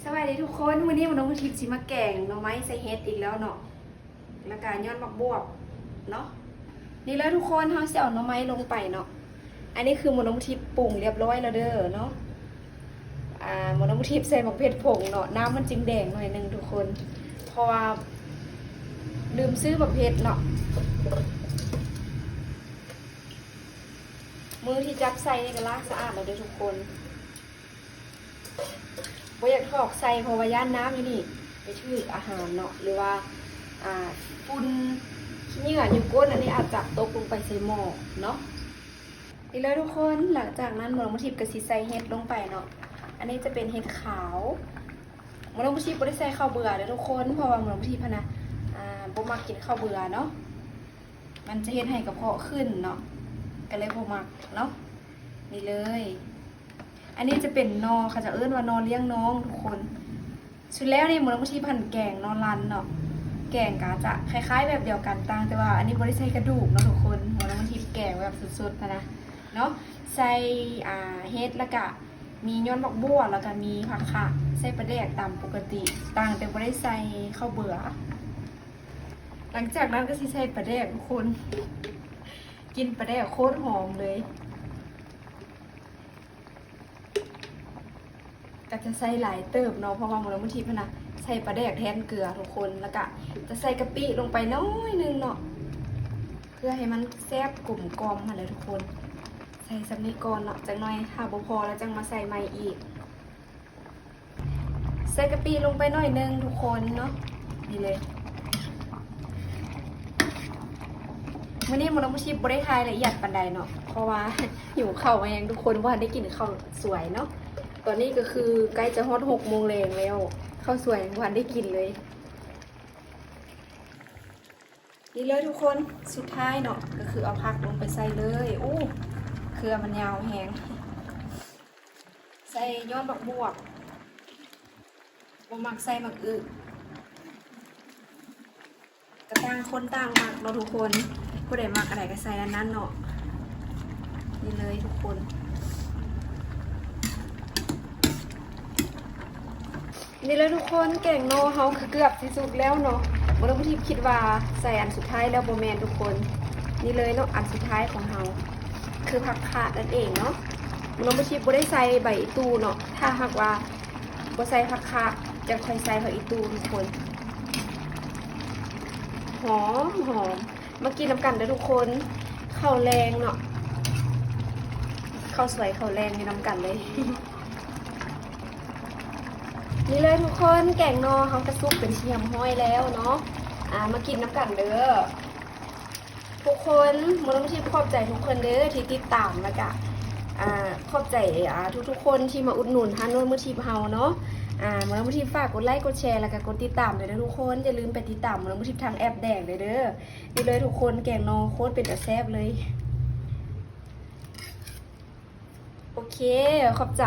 ສະບາຍດີທຸກຄົນ, ມື້ນີ້ໝໍນ້ອງທິບຊິມາແກງໜໍ່ໄມ້ໃສ່ເຫັດອີກແລ້ວເນາະ ແລ້ວກະຍອດໝາກບວບເນາະ. ນີ້ເລີຍທຸກຄົນ, ເຮົາຊິເອົາໜໍ່ໄມ້ລົງໄປເນາະ. ອັນນີ້ຄືໝໍນ້ອງທິບປຸງລຽບຮ້ອຍແລ້ວເດີເນາະ. ອ່າ ໝໍນ້ອງທິບໃສ່ໝາກເຜັດຜົງເນາະ, ນ້ຳມັນຈຶ່ງແດງໜ້ອຍໜຶ່ງທຸກຄົນ ເພາະວ່າລືມຊື້ໝາກເຜັດເນາະ. ມືທີ່ຈັບໃສ່ນີ້ກະລ້າງສະອາດແລ້ວເດີທຸກຄົນ. ບໍ່ຢາກຖອກໃສ່ ເພາະວ່າຢ້ານນ້ຳຢູ່ນີ້ໄປຖືກອາຫານເນາະ ຫຼືວ່າ ອ່າ ຝຸ່ນຂີ້ເຫຍື້ອຢູ່ກົ້ນ ອັນນີ້ອາດຈະຕົກລົງໄປໃສ່ໝໍ້ເນາະ. ນີ້ເລີຍທຸກຄົນ, ຫຼັງຈາກນັ້ນໝໍນ້ອງທິບກະຊິໃສ່ເຫັດລົງໄປເນາະ. ອັນນີ້ຈະເປັນເຫັດຂາວ. ໝໍນ້ອງທິບບໍ່ໄດ້ໃສ່ເຂົ້າເບືອເດີທຸກຄົນ ເພາະວ່າໝໍນ້ອງທິບຫັ້ນນະ ອ່າ ບໍ່ມັກກິນເຂົ້າເບືອເນາະ. ມັນຈະເຮັດໃຫ້ກະເພາະຂຶ້ນເນາະ ກະເລີຍບໍ່ມັກເນາະ. ນີ້ເລີຍ, ອັນນີ້ຈະເປັນໜໍ່ ເຂົາຈະເອີ້ນວ່າໜໍ່ລ້ຽງນ້ອງທຸກຄົນ. ສຸດແລ້ວນີ້ໝໍນ້ອງທິບຫັ້ນແກງໜໍ່ລັນເນາະ, ແກງກະຈະຄ້າຍໆແບບດຽວກັນ ຕ່າງແຕ່ວ່າອັນນີ້ບໍ່ໄດ້ໃສ່ກະດູກເນາະທຸກຄົນ. ໝໍນ້ອງທິບແກງແບບສົດໆຫັ້ນນະເນາະ, ໃສ່ ອ່າ ເຫັດ ແລ້ວກະມີຍອດໝາກບວບ ແລ້ວກະມີຜັກຂະ ໃສ່ປາແດກຕາມປົກກະຕິ ຕ່າງແຕ່ບໍ່ໄດ້ໃສ່ເຂົ້າເບືອ. ຫຼັງຈາກນັ້ນກະຊິໃສ່ປາແດກທຸກຄົນ, ກິ່ນປາແດກໂຄດຫອມເລີຍ. ກະຈະໃສ່ຫຼາຍເຕີບເນາະ ເພາະວ່າໝໍນ້ອງທິບຫັ້ນນະໃສ່ປາແດກແທນເກືອທຸກຄົນ. ແລ້ວກະຈະໃສ່ກະປິລົງໄປໜ້ອຍໜຶ່ງເນາະ ເພື່ອໃຫ້ມັນແຊບກົມກ່ອມຫັ້ນແຫຼະທຸກຄົນ. ໃສ່ສ່ຳນີ້ກ່ອນເນາະ, ຈັກໜ່ອຍຖ້າບໍ່ພໍແລ້ວຈັ່ງມາໃສ່ໃໝ່ອີກ. ໃສ່ກະປິລົງໄປໜ້ອຍໜຶ່ງທຸກຄົນເນາະ. ນີ້ເລີຍ, ມື້ນີ້ໝໍນ້ອງທິບບໍ່ໄດ້ຖ່າຍລະອຽດປານໃດເນາະ ເພາະວ່າຫິວເຂົ້າແຮງທຸກຄົນ, ບໍ່ທັນໄດ້ກິນເຂົ້າສວຍເນາະ. ຕອນນີ້ກະຄືໃກ້ຈະຮອດຫົກໂມງແລງແລ້ວ, ເຂົ້າສວຍຍັງບໍ່ທັນໄດ້ກິນເລີຍ. ນີ້ເລີຍທຸກຄົນ, ສຸດທ້າຍເນາະ ກະຄືເອົາຜັກລົງໄປໃສ່ເລີຍ. ໂອ້ ເຄືອມັນຍາວແຮງ. ໃສ່ຍອດໝາກບວບ, ບໍ່ມັກໃສ່ໝາກອຶ, ກະຕ່າງຄົນຕ່າງມັກເນາະທຸກຄົນ, ຜູ້ໃດມັກອັນໃດກະໃສ່ອັນນັ້ນເນາະ. ນີ້ເລີຍທຸກຄົນ. ນີ້ເລີຍທຸກຄົນ, ແກງໜໍ່ເຮົາກະເກືອບຊິສຸກແລ້ວເນາະ. ໝໍນ້ອງທິບຄິດວ່າໃສ່ອັນສຸດທ້າຍແລ້ວ, ບໍ່ແມ່ນທຸກຄົນ. ນີ້ເລີຍເນາະ, ອັນສຸດທ້າຍຂອງເຮົາຄືຜັກຂະນັ້ນເອງເນາະ. ໝໍນ້ອງທິບບໍ່ໄດ້ໃສ່ໃບອີ່ຕູເນາະ, ຖ້າຫາກວ່າບໍ່ໃສ່ຜັກຂະ ຈັ່ງຄ່ອຍໃສ່ຜັກອີ່ຕູທຸກຄົນ. ຫອມໆ. ມາກິນນຳກັນເດີທຸກຄົນ, ເຂົ້າແລງເນາະ, ເຂົ້າສວຍເຂົ້າແລງຢູ່ນຳກັນເລີຍ. ນີ້ເລີຍທຸກຄົນ, ແກງໜໍ່ເຮົາກະສຸກເປັນທີ່ຮຽບຮ້ອຍແລ້ວເນາະ. ອາ ມາກິນນຳກັນເດີທຸກຄົນ. ໝໍນ້ອງທິບຂອບໃຈທຸກຄົນເດີທີ່ຕິດຕາມ ແລ້ວກະ ອາ ຂອບໃຈ ອາ ທຸກໆຄົນທີ່ມາອຸດໜູນຮ້ານນົວດມືທິບເຮົາເນາະ. ອາ ໝໍນ້ອງທິບຝາກກົດໄລ້ກົດແຊ ແລ້ວກະກົດຕິດຕາມເດີທຸກຄົນ. ຢ່າລືມໄປຕິດຕາມໝໍນ້ອງທິບທາງແອັບແດງເດີເດີ. ນີ້ເລີຍທຸກຄົນ, ແກງໜໍ່ໂຄດເປັນຕາແຊບເລີຍ. ໂອເຄ ຂອບໃຈ.